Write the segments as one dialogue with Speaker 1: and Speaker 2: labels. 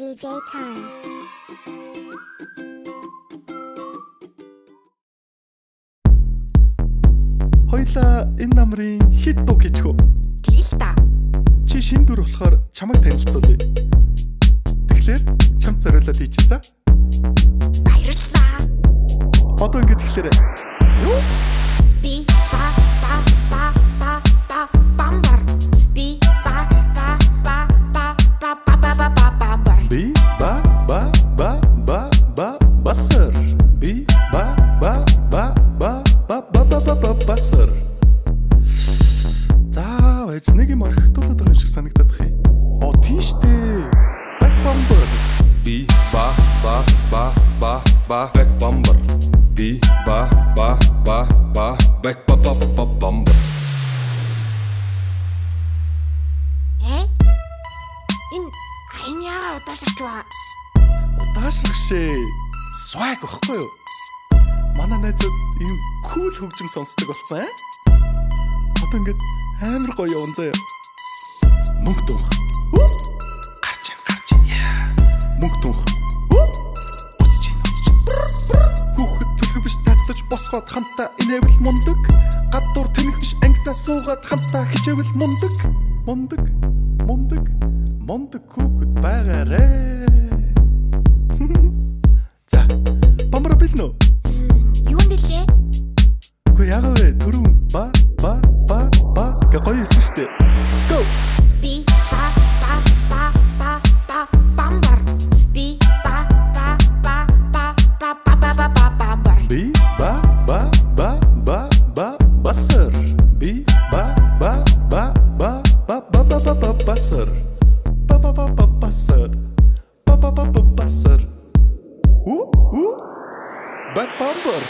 Speaker 1: DJ time.
Speaker 2: Хоёлаа энэ намрын хит дуу хийчих үү?
Speaker 3: Тэгэл та.
Speaker 2: Чи шинэ дүр болохоор чамайг танилцуулъя. Тэгэхээр чамд зориулаад хийчих за.
Speaker 3: Баярлалаа.
Speaker 2: Одоо ингэж эхлээрэй. Юу?
Speaker 3: Би ба ба ба ба ба бамбар. Би ба ба ба ба ба ба ба ба ба бамбар.
Speaker 2: Би ба ба ба ба ба басар. Би ба ба ба ба ба ба ба ба ба басар. За, байж нэг юм орхигдуулаад байгаа юм шиг санагдаад байх юм. Оо, тийм штэ. Back bumper.
Speaker 4: Би ба ба ба ба ба back bumper. Би ба ба ба ба back ba ba ba ba bumper.
Speaker 3: Э? Энэ аян яага удаашрч байгаа.
Speaker 2: Удаашрах шээ. Swag واخгүй юу? Манай найзууд ийм кул хөгжим сонсдог болсон аа. Одоо ингээд амар гоё явна заяа. Мөнгө дунх. Гарч ийн, гарч ийн. Яа. Мөнгө дунх. Уцж ийн, уцж ийн. Хүүхэд төлөв биш татаж босгоод хамтаа инээвэл мундаг. Гадуур тэнэх биш ангидаа суугаад хамтаа хичээвэл мундаг. Мундаг, мундаг, мундаг хүүхэд байгаарэ. За, бамбар бэлнэ үү?
Speaker 3: Юунд дэлээ?
Speaker 2: Үгүй яагаад вэ? Түрүүн ба ба ба ба гэ гоё юмсан шүү дээ. Go.
Speaker 3: Би ба ба ба ба ба бамбар. Би ба ба ба ба ба ба ба ба ба бамбар.
Speaker 2: Би ба ба ба ба ба басар. Би ба ба ба ба ба ба ба ба ба басар. Ба ба ба ба басар. Ба ба ба ба басар. У у. Back bumper.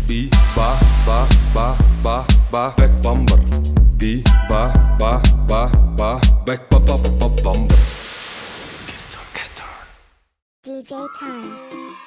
Speaker 4: Би ба ба ба ба ба back bumper. Би ба ба ба ба back ba ba ba ba bumper.
Speaker 2: Cartoon, cartoon.
Speaker 1: DJ time.